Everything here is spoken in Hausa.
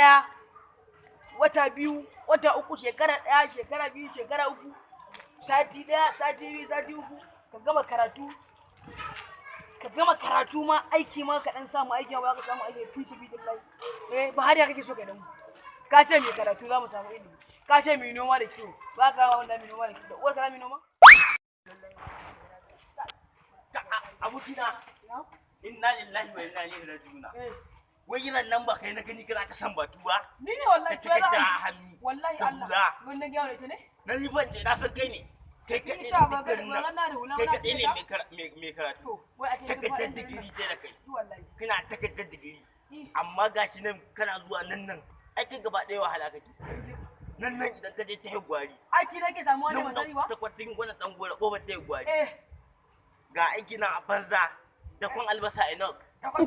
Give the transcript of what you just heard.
Ɗaya, wata 2, wata 3, shekara 1, shekara 2, shekara 3, sati 1, sati 2, sati 3, ka gama karatu. Ka gama karatu ma, aiki ma ka dan samu aiki ma ba ka samu aiki, fi sabilillahi. Eh, ba har ya kake so ka dan mu. Ka ce mai karatu za mu samu ilimi. Ka ce mai noma da kiwo. Ba ka wanda mai noma da kiwo. Da uwar ka za mu yi noma? Abokina, inna lillahi wa inna ilaihi raji'un. Eh. Wai ran nan ba kai na gani kana ta san batu ba? Ni ne wallahi. Da takarda a hannu. Wallahi Da Allah. hula. Wannan gyawa da ita ne? Na ni ban ce na san kai ne. Kai kaɗai Ni sha ne ba duk garin ga nan. na da hula Kai na kaɗai ne ce ta? mai karatu. To, wai a ce duk Takardar faɗin garin digiri nan. ce da kai. Wallahi. Kana takardar digiri. Eh. Amma gashi nan kana zuwa nan nan. Ai kai gaba ɗaya wahala kake. Nan nan idan ka je ta gwari. Aiki nake samuwa ne, ban sani ba. Ta kwatin wannan ɗan gora ƙofar ta gwari. Eh. Ga aiki na a banza. Da kun albasa enough. Da kun